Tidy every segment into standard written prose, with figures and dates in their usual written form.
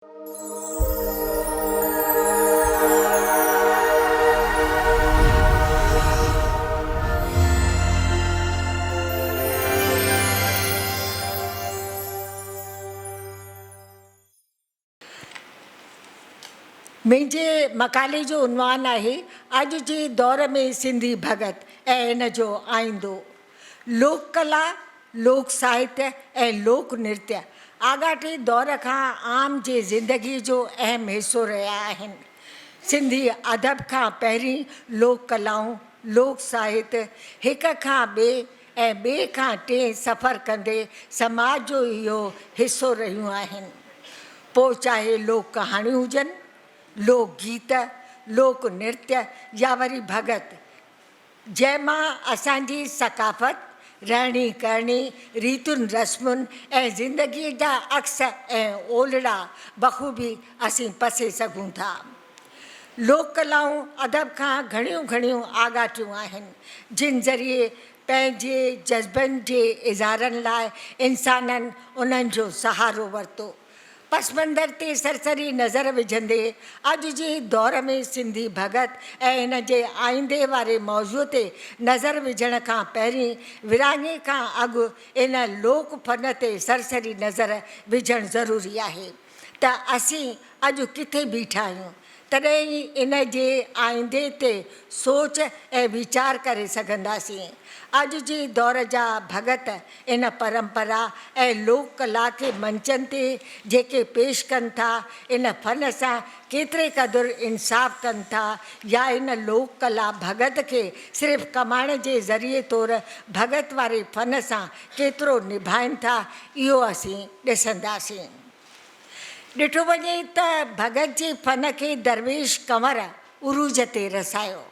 منهنجي مقالي جو عنوان آهي، اڄ جي دور ۾ سنڌي ڀڳت ۽ ان جو آئيندو. لوڪ ڪلا، لوڪ ساهتيه ۽ لوڪ نرتيه آڳاٽي دور کان عام جي زندگيء جو اهم حصو رهيا آهن. سنڌي ادب کان پهرين لوڪ ڪلائون، لوڪ ساهت هڪ کان ٻئي ۽ ٻئي کان ٽئين سفر ڪندي سماج جو اهو حصو رهيون آهن. پوء چاهي لوڪ ڪهاڻيون هجن، لوڪ گيت، لوڪ نرتيه يا وري ڀڳت، جنهن مان اسان جي ثقافت، رهڻي ڪرڻي، ريتن رسمن ۽ زندگيء جا عڪس ۽ اولڙا بخوبي اسين پسي سگهون ٿا. لوڪ ڪلائون ادب کان گهڻيون گهڻيون آڳاٽيون آهن، جن ذريعي پنهنجي جذبن جي اظهارن لاء انسانن انهن جو سهارو ورتو. پس منظر تي سرسري نظر وجهندي اڄ جي دور ۾ سنڌي ڀڳت ۽ ان جي آئيندي واري موضوع تي نظر وجهڻ کان پهرين ورهاڱي کان اڳ ان لوڪ فن تي سرسري نظر وجهڻ ضروري آهي ته اسين اڄ ڪٿي بيٺا آهيون تڏهن ئي ان جي آئيندي تي سوچ ۽ ويچار ڪري سگهنداسين. اڄ جي دور جا ڀڳت ان پرمپرا ۽ لوڪ ڪلا کي منچن تي جيڪي پيش ڪن ٿا، ان فن سان ڪيتري قدر انصاف ڪن ٿا يا ان لوڪ ڪلا ڀڳت کي صرف ڪمائڻ جي ذريعي طور ڀڳت واري فن سان ڪيترو نڀائين ٿا، اهو اسين ڏسنداسين. ڏٺو وڃي ته ڀڳت جي فن کي درويش ڪنور عروج تي رسايو.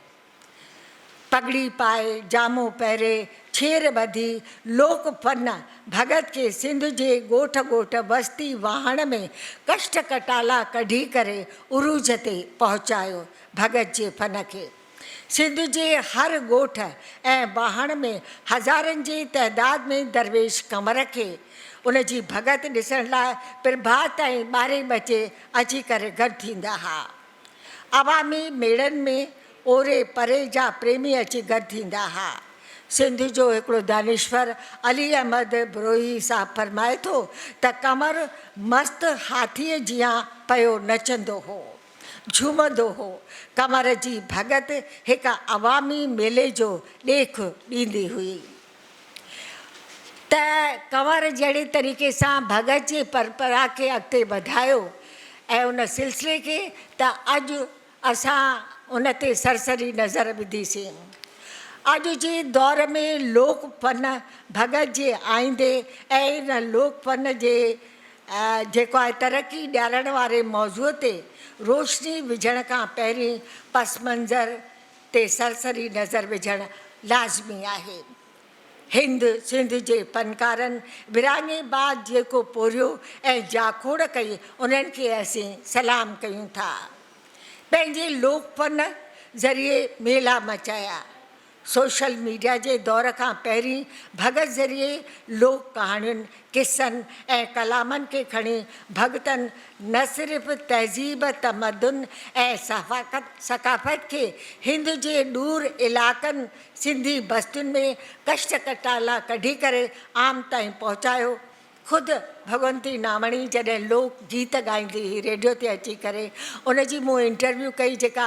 پڳڙي پائي، جامو پهري، ڇير ٻڌي، لوڪ فن ڀڳت کي سنڌ جي ڳوٺ ڳوٺ، وستي واهڻ ۾ ڪشٽ ڪٽالا ڪڍي ڪري عروج تي پهچايو. ڀڳت جي فن کي سنڌ جي هر ڳوٺ ۽ واهڻ ۾ هزارن جي تعداد ۾ درويش ڪنور کي ان جي ڀڳت ڏسڻ لاء پرڀات ۽ ٻارهين بجي اچي ڪري گڏ ٿيندا ها. عوامي ميڙن ۾ اوري پري جا پريمي اچي گڏ ٿيندا ها. سنڌ جو هڪڙو دانشور علي احمد بروهي صاحب فرمائي ٿو ته ڪنور مست هاٿيء جيان پيو نچندو هو. جهومندو هو. ڪنور جي ڀڳت هڪ عوامي ميلي جو ڏيک ڏيندي هئي ته ڪنور جهڙي طريقي سان ڀڳت جي پرمپرا کي اڳتي وڌايو ۽ ان سلسلي کي ته اڄ اسان ان تي سرسري نظر وڌيسين. اڄ جي دور ۾ لوڪ فن ڀڳت جي آئيندي ۽ ان لوڪ فن جي جيڪو آهي ترقي ڏيارڻ واري موضوع تي روشني وجهڻ کان پهرين پس منظر تي سرسري نظر وجهڻ لازمي آهي. هند سنڌ جي فنڪارن ورهاڱي بعد جيڪو پورهيو ۽ جاکوڙ ڪئي انهن کي اسين سلام ڪيون ٿا. پنهنجي لوڪ فن ذريعي ميلا مچايا. سوشل ميڊيا جي دور کان پهرين ڀڳت ذريعي لوڪ ڪهاڻين، قصن ۽ ڪلامن کي کڻي ڀڳتن نه صرف تهذيب، تمدن ۽ ثقافت کي هند جي ڏور علائقن سنڌي بستين ۾ ڪشٽ ڪٽالا ڪڍي ڪري عام تائين پهچايو خود ڀڳونتي ناوڻي جڏهن لوڪ گيت ڳائيندي هئي ريڊيو تي اچي ڪري ان جي مون انٽرويو ڪئي جيڪا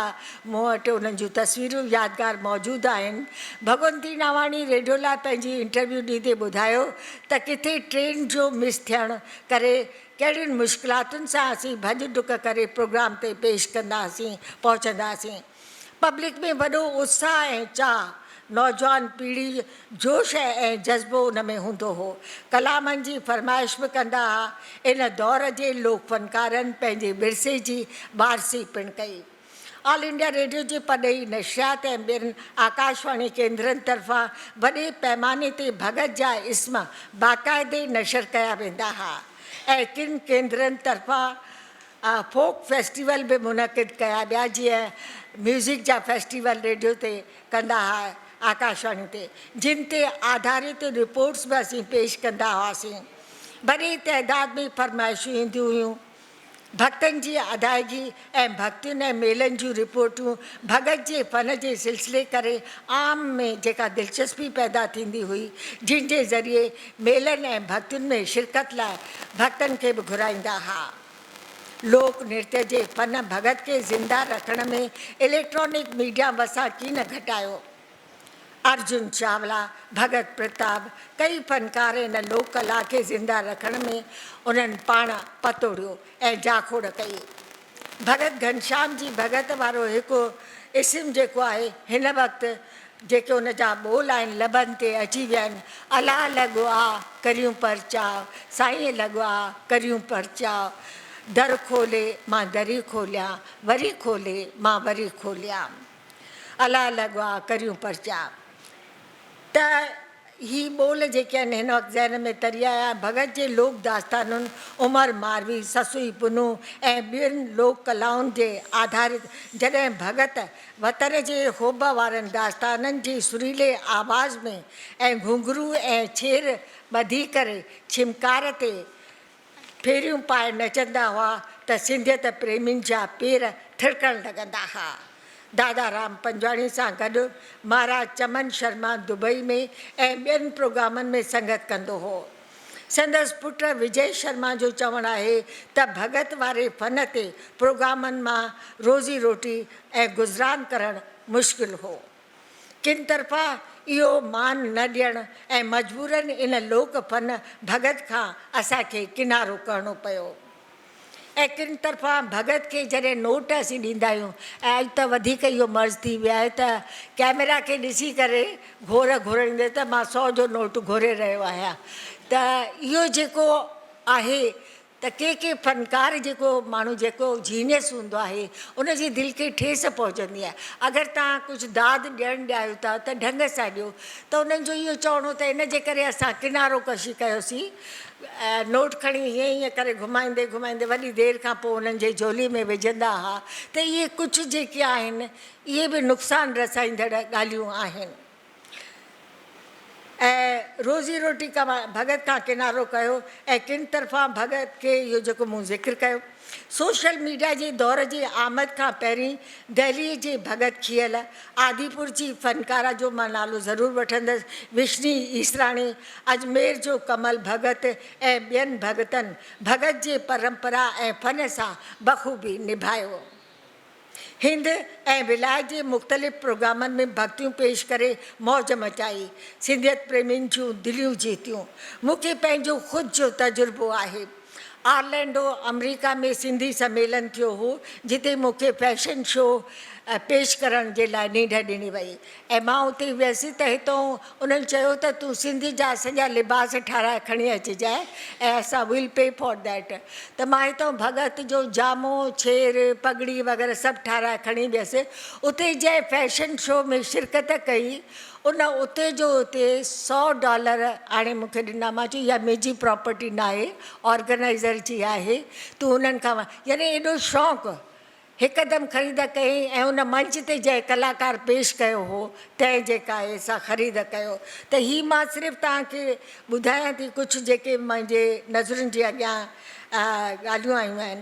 مون وٽ انهن جون تصويرون يادگار موجود آهن. ڀڳونتي ناواڻي ريڊيو لاء پنهنجي انٽرويو ڏيندي ٻڌايو ته ڪٿي ٽرين جو مس ٿيڻ ڪري ڪهڙين مشڪلاتن سان اسين ڀڄ ڊڪ ڪري پروگرام تي پيش ڪنداسين پهچنداسين. پبلڪ ۾ وڏو اتساهه ۽ چاهه، نوجوان پيڙهي جوش ۽ جذبو ان ۾ هوندو هو. ڪلامن جي فرمائش به ڪندا ها. ان دور جي لوڪ فنڪارن پنهنجي ورثي جي وارثي پڻ ڪئي. آل انڊيا ريڊيو جي پرڏيهي نشريات ۽ ٻين آڪاشواڻي ڪيندرن طرفان وڏي پئماني تي ڀڳت جا اسم باقاعدي نشر ڪيا ويندا ها ۽ ڪن ڪيندرن طرفان فوڪ فيسٽيول به منعقد ڪيا ويا جيئن ميوزڪ جا فيسٽيول ريڊيو تي ڪندا ها آڪاشواڻي تي جن تي آڌارت رپورٽس به اسين پيش ڪندا هئاسين وڏي تعداد ۾ فرمائشون اينديون هيون ڀڳتن جي ادائگي ۽ ڀڳتين ۽ ميلن جون رپورٽون ڀڳت جي فن جي سلسلي ڪري عام ۾ جيڪا دلچسپي پيدا ٿيندي هئي، جن جي ذريعي ميلن ۽ ڀڳتين ۾ شرڪت لاء ڀڳتن کي به گهرائيندا ها. لوڪ نرتيه جي فن ڀڳت کي زنده رکڻ ۾ اليڪٽرانڪ ميڊيا وسان ڪين گهٽايو. ارجن چاولا، ڀڳت پرتاب، ڪئي فنڪار ان لوڪ ڪلا کي زنده رکڻ ۾ انهن پاڻ پتوڙيو ۽ جاکوڙ ڪئي. ڀڳت گهنشام جي ڀڳت وارو هڪ اسم جيڪو آهي هن وقت جيڪي ان جا ٻول آهن لبن تي اچي ويا آهن، الله لڳو آ ڪريون پرچاء، سائين لڳو آ ڪريون پرچاء، در کولي مان دري کوليان، وري کولي مان وري کوليان. الله لڳو آ ڪريون پرچاء. ته هي ٻول جيڪي آهن هن وقت ذهن ۾ تري آيا ۽ ڀڳت جي لوڪ داستانن عمر ماروي، سسئي پنهون ۽ ٻين لوڪ ڪلائن جي آڌارت جڏهن ڀڳت وطن جي حب وارن داستانن جي سريلي آواز ۾ ۽ گهنگهرو ۽ ڇير ٻڌي ڪري ڇمڪار تي ڦيريون پائي نچندا هئا ته سنڌيت پريمين جا پير ٿڙڪڻ لڳندا ها. دادا رام پنجواڻي سان گڏ مهاراج چمن شرما دبئي ۾ ۽ ٻين پروگرامن ۾ سنگت ڪندو هو. سندس پٽ وجي شرما جو چوڻ آهي ته ڀڳت واري فن تي پروگرامن مان روزي روٽي ۽ گذران ڪرڻ مشڪل هو. ڪن طرفان اهو مان نه ڏيڻ ۽ مجبورن ان لوڪ فن ڀڳت کان اسان کي ڪنارو ڪرڻو پيو ۽ ڪن طرفان ڀڳت کي جڏهن نوٽ اسين ڏيندا آهيون ۽ اڄ ته وڌيڪ اهو مرض ٿي ويو آهي ته ڪئميرا کي ڏسي ڪري گهور گهوريندي ته مان سو جو نوٽ گهوري رهيو آهيان ته اهو جيڪو آهي ته ڪي ڪي فنڪار جيڪو ماڻهو جيڪو جينيس هوندو آهي ان جي دل کي ٺيس پهچندي آهي اگر توهان ڪجهه داد ڏيڻ ڏيايو ٿا ته ڍنگ سان ڏيو ته انهن جو اهو چوڻ هو ته ان جي ڪري اسان ڪنارو ڪشي ڪيوسين نوٽ کڻي هيئن هيئن ڪري گهمائيندي گهمائيندي وڏي دير کان پوء انهن جي جهولي ۾ وجهندا ها ته اهي ڪجهه جيڪي آهن اهي به نقصان رسائيندڙ ڳالهيون آهن. ۽ روزي روٽي ڪمائڻ ڀڳت کان ڪنارو ڪيو ۽ ڪن طرفان ڀڳت کي اهو جيڪو مون ذڪر ڪيو سوشل ميڊيا جي دور جي آمد کان پهرين دهلي جي ڀڳت کيل آديپور جي فنڪارا جو مان نالو ضرور وٺندس وشني ايسراڻي اجمير جو ڪمل ڀڳت ۽ ٻين ڀڳتن ڀڳت جي پرمپرا ۽ فن سان بخوبي نڀايو. هند ۽ ولايت جي مختلف پروگرامن ۾ ڀڳتيون پيش ڪري موج مچائي، سنڌيت پريمين جون دليون جيتيون. مون کي پنهنجو خود جو تجربو آهي. آرلينڊو، آمريڪا ۾ سنڌي سميلن ٿيو هو، جتي مون کي فيشن شو پيش ڪرڻ جي لاء نينڍ ڏني وئي ۽ مان اتي ويس ته هتئون انهن چيو ته تون سنڌ جا سڄا لباس ٺاهرائي کڻي اچجانء ۽ اسان ويل پي فار that ته مان هتئون ڀڳت جو جامو، ڇير، پڳڙي وغيره سڀ ٺاهرائي کڻي ويس. اتي جنهن فيشن شو ۾ شرڪت ڪئي ان اتي جو اتي سئو ڊالر آڻي مون کي ڏنا. مان چيو اها منهنجي پراپرٽي ناهي آرگنائيزر جي آهي تون انهن کان يعني ايڏو شوق هڪدم خريد ڪيائين ۽ ان منچ تي جنهن ڪلاڪار پيش ڪيو هو، تنهن جيڪا آهي سا خريد ڪيو. ته هي مان صرف توهان کي ٻڌايان ٿي ڪجهه جيڪي منهنجي نظرن جي اڳيان ڳالهيون آيون آهن.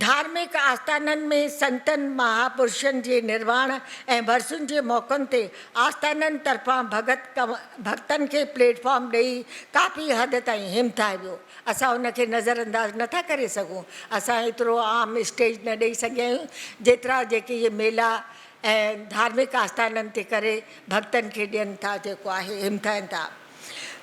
ڌارمڪ آستانن ۾ سنتن مهاپرشن جي نرواڻ ۽ ورسين جي موقعن تي آستانن طرفان ڀڳت ڀڳتن کي پليٽ فارم ڏئي ڪافي حد تائين همٿايو ويو. اسان ان کي نظر انداز نه ٿا ڪري سگهون. اسان ايترو عام اسٽيج نه ڏئي سگهيا آهيون جيترا جيڪي اهي ميلا ۽ ڌارمڪ آستانن تي ڪري ڀڳتن کي ڏين ٿا جيڪو آهي همٿائين ٿا.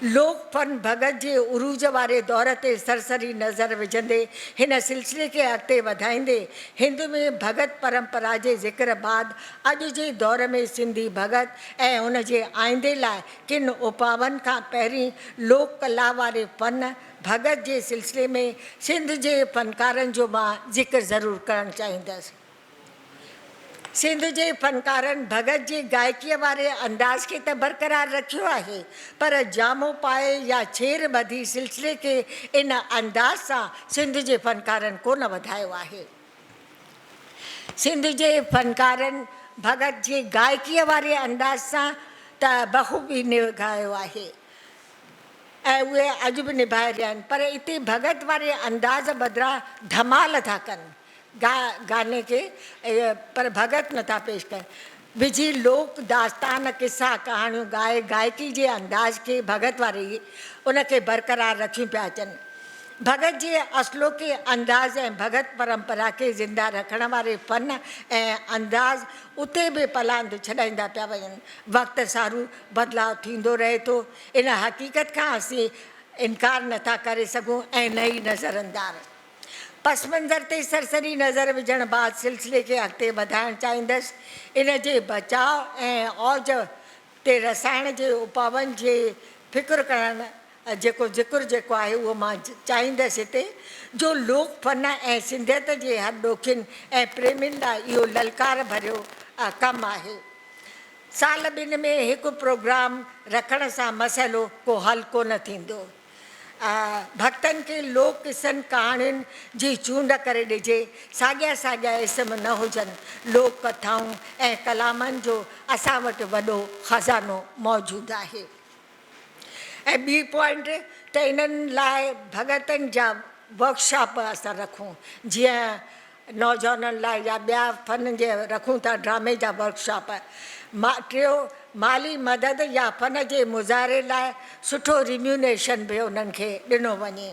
لوڪ فن ڀڳت جي عروج واري دور تي سرسري نظر وجهندي هن سلسلي کي اڳتي وڌائيندي هند ۾ ڀڳت پرمپرا جي ذڪر بعد اڄ جي دور ۾ سنڌي ڀڳت ۽ ان جي آئيندي لاء ڪن اپاون کان پهرين لوڪ ڪلا واري فن ڀڳت جي سلسلي ۾ سنڌ جي فنڪارن جو مان ذڪر ضرور ڪرڻ چاهيندس. سنڌ جي فنڪارن ڀڳت جي گائڪيء واري انداز کي ته برقرار رکيو آهي پر جامو پائي يا ڇير ٻڌي سلسلي کي ان انداز سان سنڌ جي فنڪارن ڪونه وڌايو آهي. سنڌ جي فنڪارن ڀڳت جي گائڪيء واري انداز سان ته بخوبي نڀايو آهي. ۽ اهي اڄ به نڀائي رهيا آهن پر اتي ڀڳت واري انداز بدران ڌمال ٿا ڪن گا گاني کي پر ڀڳت نٿا پيش ڪن وجهي لوڪ داستان قصا ڪهاڻيون ڳائي گائڪي جي انداز کي ڀڳت واري ان کي برقرار رکيون پيا اچن. ڀڳت جي اصلوڪي انداز ۽ ڀڳت پرمپرا کي زنده رکڻ واري فن ۽ انداز اتي به پلاند ڇڏائيندا پيا وڃن. وقت سارو بدلاء ٿيندو رهي ٿو. ان حقيقت کان اسين انڪار نه ٿا ڪري سگهون ۽ نه ئي نظراندار. پس منظر تي سرسري نظر وجهڻ بعد سلسلي کي اڳتي وڌائڻ چاهيندس. ان جي بچاء ۽ اوج تي رسائڻ جي اپاون جي فڪر ڪرڻ جيڪو ذڪر جيڪو آهي اهو مان چاهيندس هتي جو لوڪ فن ۽ سنڌيت جي هر ڏوکين ۽ پريمين لاء اهو للڪار ڀريو ڪم آهي. سال ٻن ۾ هڪ پروگرام رکڻ سان مسئلو ڪو حل ڪونه ٿيندو. ڀڳتن کي لوڪ قصن ڪهاڻين جي چونڊ ڪري ڏجي، ساڳيا ساڳيا اسم نه هجن، لوڪ ڪٿائون ۽ ڪلامن جو اسان وٽ وڏو خزانو موجود آهي. ۽ ٻي پوائنٽ ته انهن لاء ڀڳتن جا ورڪشاپ اسان رکون جيئن نوجوانن لاء يا ٻيا فن جي رکون ٿا ڊرامي جا ورڪشاپ. ٽيو مالي مدد يا فن جي مظاهري لاء سٺو ريميونيشن به انهن کي ڏنو وڃي.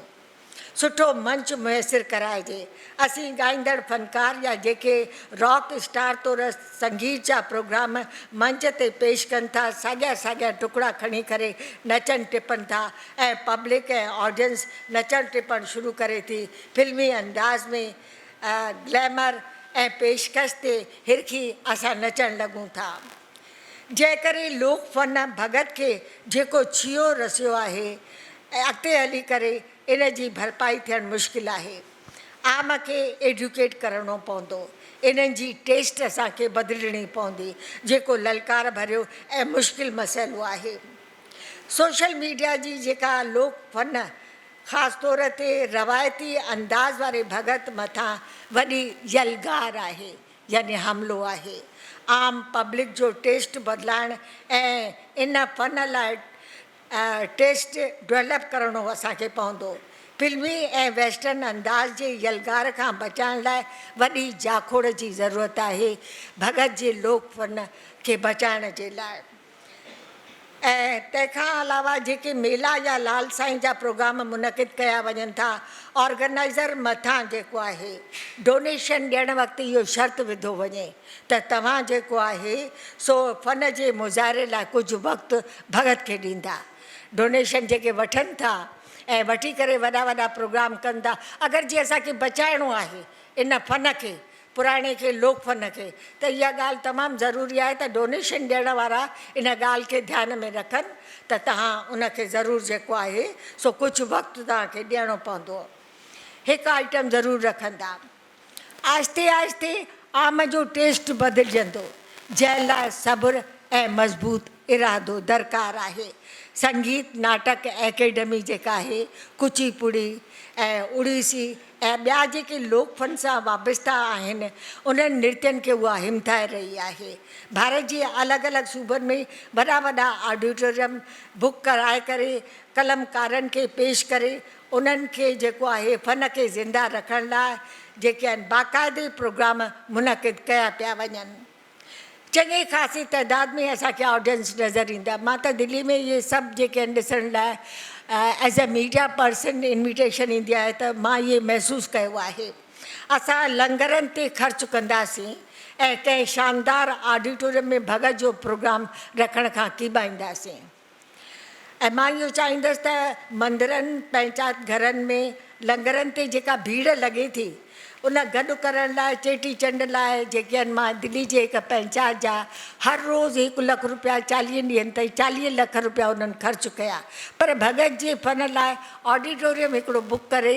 سٺو منچ ميسر ڪرائجي. اسين ڳائيندڙ فنڪار يا جيڪي راڪ اسٽار طور سنگيت جا پروگرام منچ تي پيش ڪن ٿا ساڳيا ساڳيا ٽڪڙا کڻي ڪري نچن ٽپن ٿا ۽ پبلڪ ۽ آڊينس نچڻ ٽپڻ شروع ڪري ٿي فلمي انداز ۾ گليمر ۽ پيشڪش تي هرکي اسان نچڻ لڳون ٿا. جنهن ڪري لوڪ فن ڀڳت کي جيڪو ڇيهو رسيو آهي اڳتي هلي ڪري ان جي ڀرپائي ٿيڻ مشڪل آهي. عام کي ايڊيوڪيٽ ڪرڻو پوندو. انهن جي ٽيسٽ اسان کي بدلڻي پوندي جيڪو للڪار ڀريو ۽ مشڪل مسئلو آهي. سوشل ميڊيا جي جيڪا لوڪ فن خاص طور تي روايتي انداز واري ڀڳت مٿان وڏي يلغار آهي يعني حملو آهي. عام پبلڪ جو ٽيسٽ بدلائڻ ۽ ان فن لاء ٽيسٽ ڊولپ ڪرڻو اسان کي پوندو. فلمي ۽ ويسٽرن انداز جي يلغار کان بچائڻ لاء وڏي جاکوڙ جي ضرورت آهي ڀڳت جي لوڪ فن کي بچائڻ جي لاء. ۽ تنهن کان علاوه جيڪي ميلا يا لال سائين جا پروگرام منعقد ڪيا وڃن ٿا آرگنائيزر مٿان جيڪو آهي ڊونيشن ڏيڻ وقت اهو شرط وڌو وڃي ته توهان جيڪو آهي سو فن جي مظاهري لاء ڪجهه وقت ڀڳت کي ڏيندا ڊونيشن جيڪي وٺن ٿا ۽ وٺي ڪري وڏا وڏا پروگرام ڪن ٿا اگر جي اسان کي بچائڻو آهي ان فن کي پراڻي کي لوڪ فن کي ته اها ڳالهه تمام ضروري آهي ته ڊونيشن ڏيڻ وارا ان ڳالهه کي ڌيان ۾ رکن ته توهان ان کي ضرور جيڪو آهي سو ڪجهه وقت توهان کي ڏيڻو پوندو هڪ آئٽم ضرور رکندا آهستي آهستي عام جو ٽيسٽ بدلجندو جنهن لاء صبر ۽ مضبوط ارادو درڪار آهي. سنگيت ناٽڪ اڪيڊمي جيڪا آهي ڪچي پڙي ۽ اڙيسي ۽ ٻيا جيڪي لوڪ فن سان وابسته آهن انهن نرتين کي اها همٿائي رهي آهي. ڀارت جي الڳ الڳ صوبن ۾ وڏا وڏا آڊيٽوريم بڪ ڪرائي ڪري قلمڪارن کي پيش ڪري انهن کي جيڪو آهي فن کي زنده رکڻ لاء جيڪي آهن باقاعدي پروگرام منعقد ڪيا پيا وڃن. چڱي خاصي تعداد ۾ اسان کي آڊينس نظر ايندا. مان ته دلي ۾ اهي سڀ جيڪي آهن ڏسڻ لاء as a media person invitation ايندي آهي ته مان اهي محسوس ڪيو آهي. اسان لنگرن تي خرچ ڪنداسين ۽ ڪنهن شاندار آڊيٽوريم ۾ ڀڳت جو پروگرام رکڻ کان ڪيٻائينداسين. ۽ مان اهو چاهيندس ته مندرن، پنهنچات گهرن ۾ لنگرن تي جيڪا ڀيڙ لڳي ٿي، ان گڏ ڪرڻ لاء چيٽي چنڊ لاء جيڪي آهن مان دلي جي هڪ پنهنچات جا هر روز هڪ لک روپيا چاليهن ڏينهن تائين 40 لک روپيا انهن خرچ ڪيا پر ڀڳت جي فن لاء آڊيٽوريم هڪڙو بڪ ڪري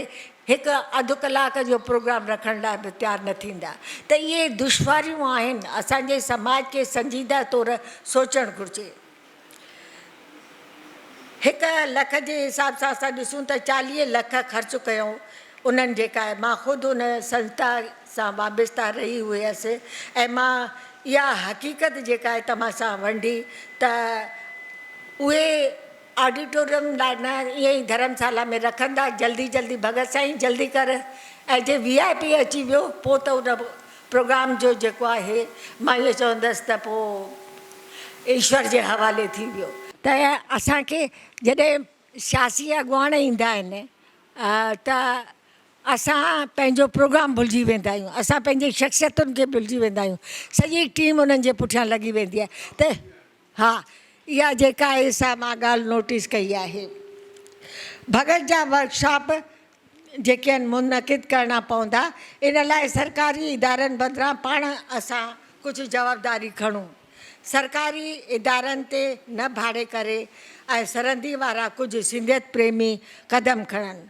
هڪ اڌ ڪلاڪ جو پروگرام رکڻ لاء به تيار نه ٿيندا ته اهي دشواريون آهن اسان جي سماج کي سنجيده طور سوچڻ گهرجي. هڪ لک جي حساب سان اسان ڏسون ته 40 لک خرچ ڪيو انهن جيڪا مان خود ان سنسٿا سان وابسته رهي هيس ۽ مان اها حقيقت جيڪا آهي توهان سان ونڊي ته اهي آڊيٽوريم لاء نه ائين ئي ڌرمشالا ۾ رکندا جلدي جلدي ڀڳت سائين جلدي ڪر ۽ جي وي آء پي اچي ويو پوء ته ان پروگرام جو جيڪو آهي مان ائين چوندس ته پوء ايشور جي حوالي ٿي ويو. ته اسان کي جڏهن سياسي اڳواڻ ايندا آهن ته اسان پنهنجو پروگرام ڀلجي ويندا آهيون اسان پنهنجي شخصيتن کي ڀلجي ويندا آهيون سڄي ٽيم انهن جي پٺيان لڳي ويندي آهي ته ها اها جيڪا آهي سا مان ڳالهه نوٽيس ڪئي آهي ڀڳت جا ورڪشاپ جيڪي آهن منعقد ڪرڻا پوندا ان لاء سرڪاري ادارن بدران پاڻ اسان ڪجهه جوابداري کڻون سرڪاري ادارن تي نه ڀاڙي ڪري ۽ سرندي وارا ڪجهه سنڌيت پريمي قدم کڻن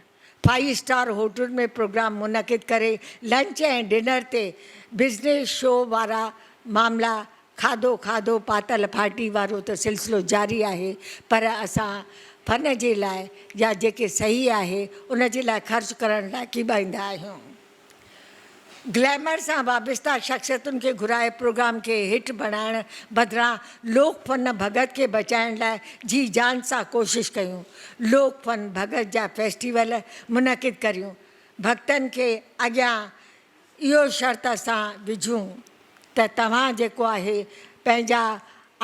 فائيو اسٽار هوٽلن ۾ پروگرام منعقد ڪري لنچ ۽ ڊنر تي بزنس شو وارا معاملا کاڌو کاڌو پاتل ڦاٽي وارو ته سلسلو جاري آهي پر اسان فن جي لاء يا جيڪي صحيح آهي ان جي لاء خرچ ڪرڻ لاء ڪيٻائيندا آهيون. گليمر سان وابسته شخصيتن کي گهرائي پروگرام کي هٽ بڻائڻ بدران لوڪ فن ڀڳت کي بچائڻ لاء جي جان سان ڪوشش ڪيون. لوڪ فن ڀڳت جا فيسٽيول منعقد ڪريون. ڀڳتن کي اڳيان اهو شرط اسان وجهون ته توهان جيڪو آهي پنهنجا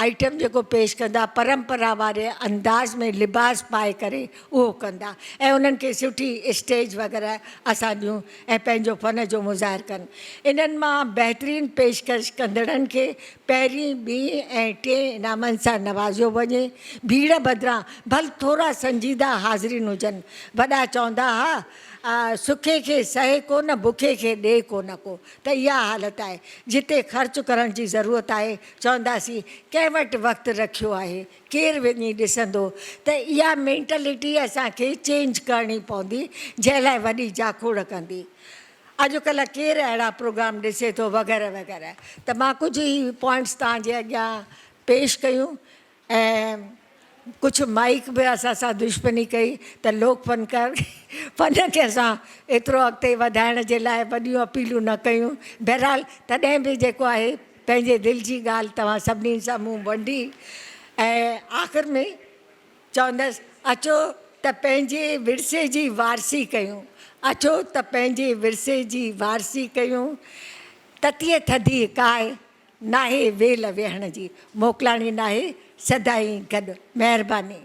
آئٽم جيڪو پيش ڪندا پرمپرا واري انداز ۾ لباس پائي ڪري اهو ڪندا ۽ انهن کي سٺي اسٽيج وغيره اسان ڏيون ۽ پنهنجو فن جو مظاهر ڪن انهن مان بهترين پيشڪش ڪندڙن کي پهرين ٻين ۽ ٽين انعامن سان نوازيو وڃي ڀيڙ بدران ڀل ٿورا سنجيده حاضرين هجن وڏا چوندا ها سکي کي سهي ڪونه بکي کي ڏي ڪونه ڪو ته اها حالت آهي جتي خرچ ڪرڻ جي ضرورت آهي چونداسين ڪنهن وٽ وقت رکيو آهي ڪير وڃي ڏسندو ته اها مينٽلٽي اسان کي چينج ڪرڻي پوندي جنهن لاء وڏي جاکوڙ ڪندي اڄڪلهه ڪير اهڙا پروگرام ڏسي ٿو وغيره وغيره ته مان ڪجهه هي پوائنٽس توهان جي اڳيان پيش ڪيون ۽ ڪجهه مائيڪ به اسان سان دشمني ڪئي ته لوڪ فنڪار فن کي اسان ايترو اڳتي وڌائڻ جي لاء وڏيون اپيلون نه ڪيون بهرحال تڏهن به جيڪو آهي پنهنجي دل جي ڳالهه توهان سڀني سان مون ونڊي ۽ آخر ۾ چوندس اچو ته پنهنجي ورثي جي وارثي ڪيون اچو ته پنهنجي ورثي جي وارثي ڪيون تتيء ٿڌيء ڪاء ناهي ويل ويهڻ جي موڪلاڻي ناهي سدائين گڏ مهرباني.